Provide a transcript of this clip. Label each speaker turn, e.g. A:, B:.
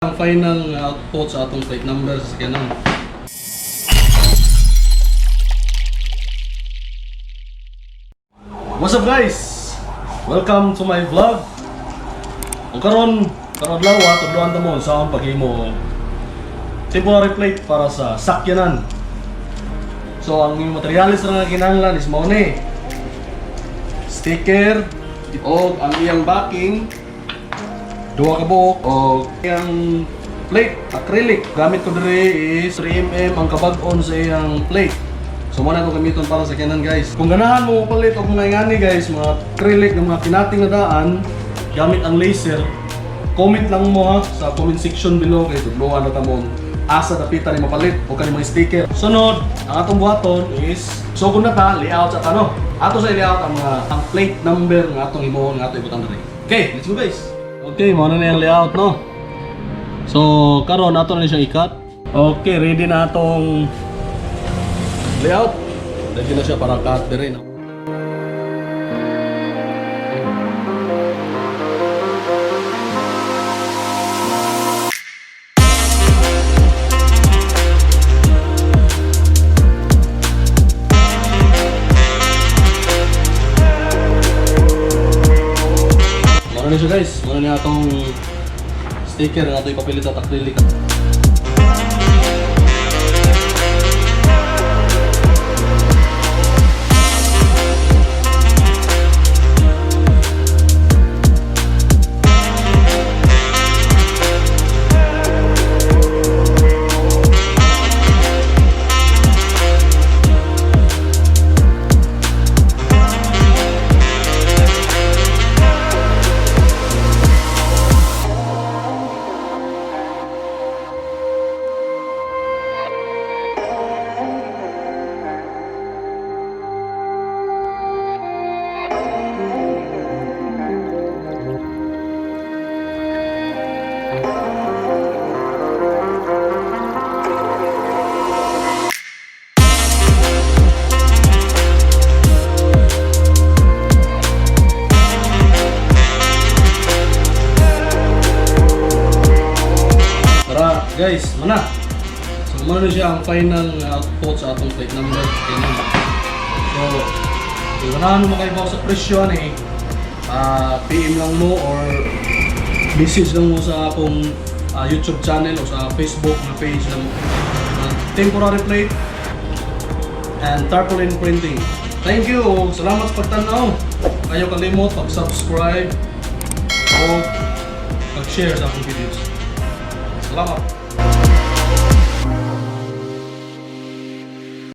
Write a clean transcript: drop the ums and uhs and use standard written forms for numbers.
A: Ang final nga output sa atong plate number sa sakyanan. What's up, guys? Welcome to my vlog. Ug karon, karon adlaw, tudloan ta mo sa akong paghimo temporary plate para sa sakyanan. So ang imong materyales ra nga kinahanglan is mao ni sticker o ang iyang backing, duha ka buok, o iyang plate acrylic. Gamit ko diri is 3 mm ang kabag-on sa iyang plate. So mo na itong gamiton para sa sakyanan, guys. Kung ganahan mo palit og mga ingani, guys, mga acrylic ng mga kinating na daan gamit ang laser, comment lang mo ha sa comment section below kay tudloan na ta mo asa dapita ni mapalit o kani mga sticker. Sunod, ang atong buhaton is so kung na ta layout sa tano. Ato sa layout ang mga ang plate number nga atong himuon nga ato ibutang diri. Okay, let's go, guys. Okay, mao na ang layout, no. So karon ato na siya i-cut. Okay, ready na atong layout. Ready na siya para cut diri, no. Mao na siya, guys. Mao na atong sticker nga ato ipapilit sa acrylic. Tara guys, mana. So mao na siya ang final nga output sa atong plate number. Ganun. So, kung ganahan mo makaibaw sa presyo ani, PM lang mo or message lang mo sa akong YouTube channel o sa Facebook na page ng temporary plate and tarpaulin printing. Thank you ug salamat sa pagtan-aw. Ayaw kalimot pag-subscribe o pag-share sa akong videos. Salamat.